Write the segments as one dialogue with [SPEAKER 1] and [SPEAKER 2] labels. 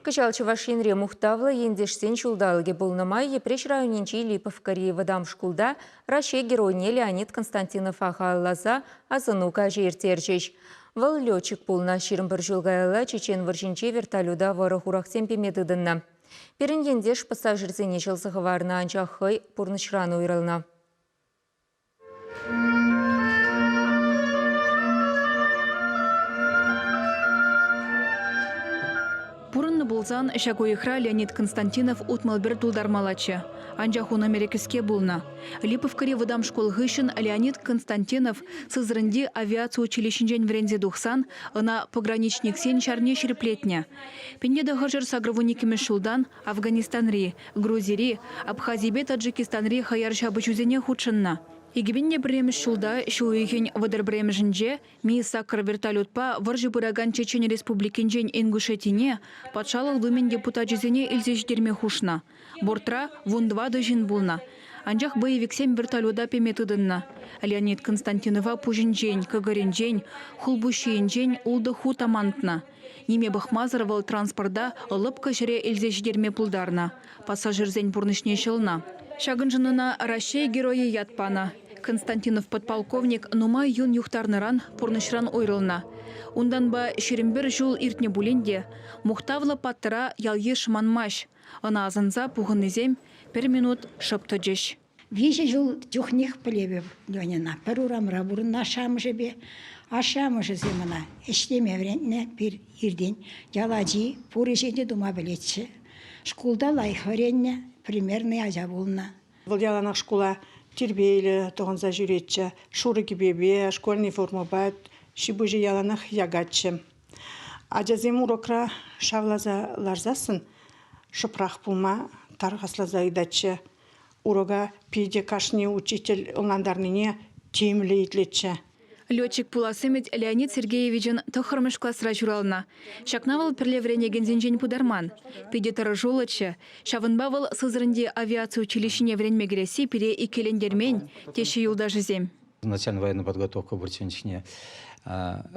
[SPEAKER 1] Кӑҫал Чӑваш Енре мухтавлӑ ентешсен ҫулталӑкӗ пулнӑ май Йӗпреҫ районӗнчи Липовкӑри вӑтам шкулта Раҫҫей Геройне Леонид Константинова халалласа асӑну каҫӗ ирттерчӗҫ. Вӑл летчик пулнӑ, 21 ҫул каялла Чечен вӑрҫинче вертолета вӑрӑ-хурахсем пеме тытӑннӑ. Пирӗн ентеш пассажирсене ҫӑлса хӑварнӑ, анчах хӑй пурнӑҫран уйрӑлнӑ.
[SPEAKER 2] Пурӑннӑ пулсан ҫак уйӑхра Леонид Константинов 61 тултармаллаччӗ. Анчах ун ӗмӗрӗ кӗске пулнӑ. Липовкӑри вӑтам шкул хыҫҫӑн Леонид Константинов Сызраньти авиаци училищинчен вӗренсе тухсан ӑна пограничниксен ҫарне ҫирӗплетнӗ. 1982 ҫултан Афганистанри, Грузири, Абхазипе Таджикистанри хаяр ҫапӑҫусене хутшӑннӑ. 2001 ҫулта ҫу уйӑхӗн 31-мӗшӗнче Ми-саккӑр вертолетпа вӑрҫӑ пыракан Чечен Республикинчен Ингушетине Патшалӑх Думин депутачӗсене илсе ҫитерме хушнӑ. Бортра 14 ҫын пулнӑ. Анчах боевиксем вертолета пеме тытӑннӑ. Леонид Константинова пуҫӗнчен, кӑкӑрӗнчен, хулпуҫҫийӗнчен ултӑ хут амантнӑ. Ниме пӑхмасӑр вӑл транспорта лӑпкӑ ҫӗре илсе ҫитерме пултарнӑ, пассажирсен пурнӑҫне ҫӑлнӑ. Ҫакӑншӑн ӑна Раҫҫей Геройӗ ят панӑ. Константинов подполковник нумай юн юхтарнӑран пурнӑҫран уйрӑлнӑ. Унтанпа 21 ҫул иртнӗ пулин те мухтавлӑ паттӑра ял-йыш манмасть. Ӑна асӑнса пухӑннисем пӗр минут шӑп тӑчӗҫ.
[SPEAKER 3] Виҫӗ ҫул чухнех пӗлетӗп Леньӑна. Пӗр урамра пурӑннӑ ашшӗ-амӑшӗпе. Ашшӗ-амӑшӗсем ӑна ӗҫлеме вӗрентнӗ пир иртен. Ял ачи пур ӗҫе те тума пӗлетчӗ. Шкулта лайӑх вӗреннӗ, примерный ача пулнӑ.
[SPEAKER 4] Вӑл яланах шкула тирпейлӗ тӑхӑнса ҫӳретчӗ. Шурӑ кӗпепе, школьный формӑпа ҫи-пуҫӗ яланах якатчӗ. Ачасем урокра шавласа ларсассӑн шӑпрах пулма тархасласа ыйтатчӗ. Урока питӗ кашни учитель ӑнлантарнине тимлӗ итлетчӗ.
[SPEAKER 2] Летчик пулас ӗмӗт Леонид Сергеевичӑн тӑххӑрмӗш класра ҫуралнӑ. Ҫакна вӑл пӗрле вӗренекенсенчен пытарман. Питӗ тӑрӑшуллӑччӗ. Ҫавӑнпа вӑл Сызраньти авиаци училищине вӗренме кӗресси пире иккӗлентермен, теҫҫӗ юлташӗсем.
[SPEAKER 5] Начальная военная подготовка пурччен чухне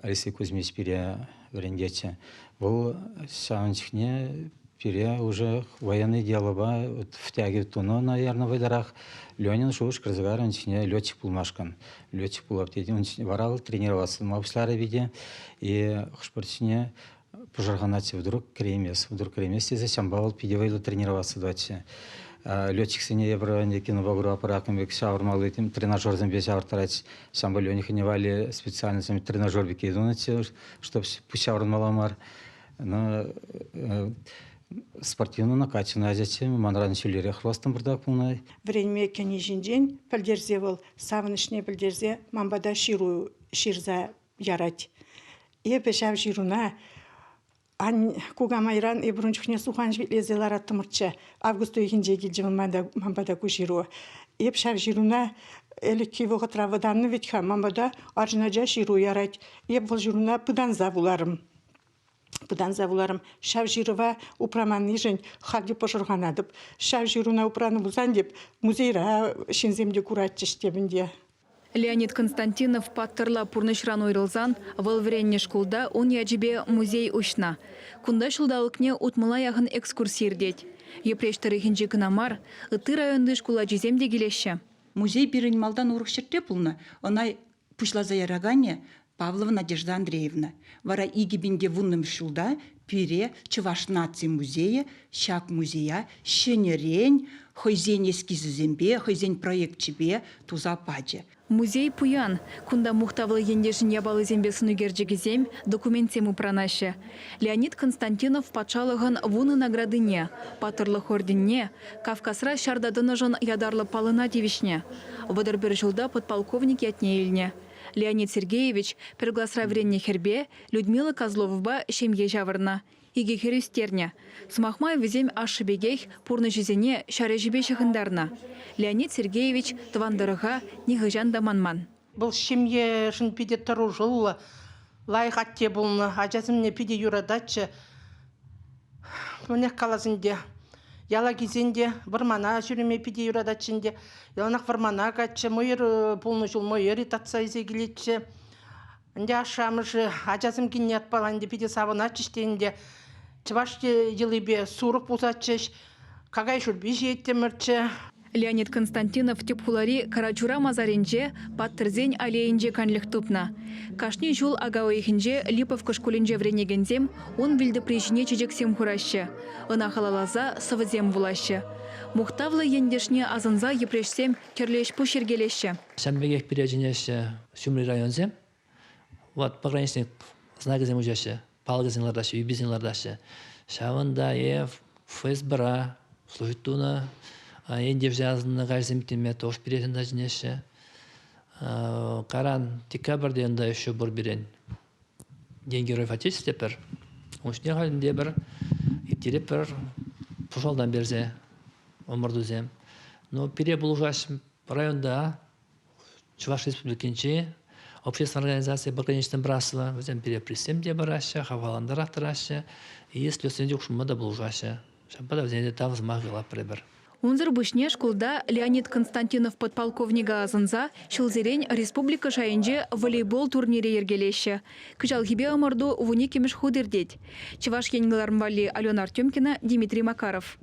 [SPEAKER 5] Алексей Кузьмич пире вӗрентетчӗ. Вӑл ҫавӑн чухне пире уже военный делопа втягивать тунӑ, наверное, вӑйлӑрах. Ленин шухӑш кӗрсе кайрӗ ун чухне летчик пулмашкӑн. Летчик пулап тет. Ун вара вӑл тренироваться тума пуҫларӗ питӗ. И хӑш-пӗр чухне пӑшӑрханатчӗ вдруг кӗреймес, вдруг кӗреймес тесе ҫавӑнпа вӑл питӗ вӑйлӑ тренироваться тӑватчӗ. Летчиксене эпир ӗнтӗ кинопа курапӑр пек ҫавӑрмалли тренажерсемпе ҫавӑрттарать. Ҫавӑнпа Ленихине валли специальнӑйсем тренажер пекки тунӑччӗ, чтобы пуҫ ҫаврӑнмалла мар. Но спортивно накачанный ачаччӗ, манран ҫӳллӗрех ростом пӑртак пулнӑ.
[SPEAKER 4] Вӗренме кӗни ҫинчен пӗлтерсе вӑл савӑнӑҫне пӗлтерсе ман пата ҫыру ҫырса ярать. Эпӗ ҫав ҫыруна кукамайран эпир ун чухне сухан ҫвитлесе лараттӑмӑрччӗ. Август уйӑхӗнче килчӗ вӑл ман пата ку ҫыру. Эп ҫав ҫыруна ӗлӗкхи вӑхӑтра вӑтаннӑ вӗт-ха, ман пата арҫын ача ҫыру ярать. Эп вӑл ҫыруна пытанса вуларӑм. Пытанса вуларӑм. Ҫав ҫырӑва упраманнишӗн халь те пӑшӑрханатӑп. Ҫав ҫыруна упранӑ пулсан теп музейра ҫынсем те куратчӗҫ теп ӗнтӗ.
[SPEAKER 2] Леонид Константинов паттӑрла пурнӑҫран уйрӑлсан вӑл вӗреннӗ шкулта ун ячӗпе музей уҫнӑ. Кунта ҫулталӑкне утмӑла яхӑн экскурси иртет. Йӗпреҫ тӑрӑхӗнчи кӑна мар, ытти районти шкул ачисем те килеҫҫӗ.
[SPEAKER 6] Музей пирӗн малтан урӑх ҫӗртре пулнӑ. Ӑна пуҫласа яраканӗ Павлова Надежда Андреевна. Вара 2010-мӗш ҫулта пире Чӑваш наци музейӗ ҫак музея ҫӗнӗрен хӑйсен эскизӗсемпе, хӑйсен проекчӗпе туса пачӗ.
[SPEAKER 2] Музей пуян. Кунта мухтавлӑ ентешӗн япалисемпе сӑнӳкерчӗкӗсем, документсем упранаҫҫӗ. Леонид Константинов патшалӑхӑн вунӑ наградине, Паттӑрлӑх орденне, Кавказра ҫарта тӑнӑшӑн ятарлӑ паллӑна тивӗҫнӗ. 31 ҫулта подполковник ятне илнӗ. Леонид Сергеевич пӗр класра вӗреннӗ хӗрпе Людмила Козловӑпа ҫемье ҫавӑрнӑ, икӗ хӗр ӳстернӗ. Сӑмах май, вӗсем ашшӗ пекех пурнӑҫӗсене ҫар ӗҫӗпе ҫыхӑнтарнӑ. Леонид Сергеевич тӑван тӑрӑха нихӑҫан та манман.
[SPEAKER 7] Вӑл ҫемьешӗн питӗ тӑрӑшуллӑ, лайӑх атте пулнӑ, ачасене питӗ юрататчӗ. Мӗнех калас ӗнтӗ, яла килсен те вӑрмана ҫӳреме питӗ юрататчӗ ӗнтӗ. Яланах вӑрмана катчӗ, мӑйӑр пулнӑ ҫул мӑйӑр татса илсе килетчӗ. Ӗнтӗ ашшӗ-амӑшӗ ачасем килни ятпала ӗнтӗ питӗ савӑнатчӗҫ те ӗнтӗ. Чӑваш йӑлипе сурӑх пусатчӗҫ, какай шӳрпи ҫиеттӗмӗрччӗ.
[SPEAKER 2] Леонид Константинов тӗп хулари Карачура масарӗнче Паттӑрсен аллейинче канлӗх тупнӑ. Кашни ҫул ака уйӑхӗнче Липовка шкулӗнче вӗренекенсем ун вилтӑпри ҫине чечексем хураҫҫӗ, ӑна халалласа сӑвӑсем вулаҫҫӗ. Мухтавлӑ ентешне асӑнса йӗпреҫсем тӗрлӗ ӗҫ-пуҫ йӗркелеҫҫӗ.
[SPEAKER 8] Ҫавӑн пекех пире чӗнеҫҫӗ ҫумри районсем. Вот пограничник знакӗсем уҫаҫҫӗ, палӑкӗсем лартаҫҫӗ, юписем лартаҫҫӗ. Ҫавӑнта е ФСБра служить тунӑ ентешсен асӑннӑ каҫсем теме тоже пире ҫынна чӗнеҫҫӗ. Каран декабрьте ӗнтӗ еще пур пирӗн День Героев Отечества тепӗр. Ун ҫине халь ӗнтӗ пӗр ирттеретпӗр пушалтан персе ӑмӑртусем. Но пире пулӑшаҫ районта Чӑваш Республикинчи общество организацийӗ пограничное братство, вӗсем пире призсем те параҫҫӗ, хавхалантарах тӑраҫҫӗ, и слетсенче хушма та пулӑшаҫҫӗ. Ҫавӑнпа та вӗсене те тав сӑмахӗ калатпӑр эпир.
[SPEAKER 2] Унсӑр пуҫне шкулта Леонид Константинов подполковника асӑнса ҫулсерен республика шайӗнче волейбол турнирӗ йӗркелеҫҫӗ. Кӑҫалхипе ӑмӑрту вуниккӗмӗш хут иртет. Чӑваш Ен кӑларӑм валли Алена Артемкина, Дмитрий Макаров.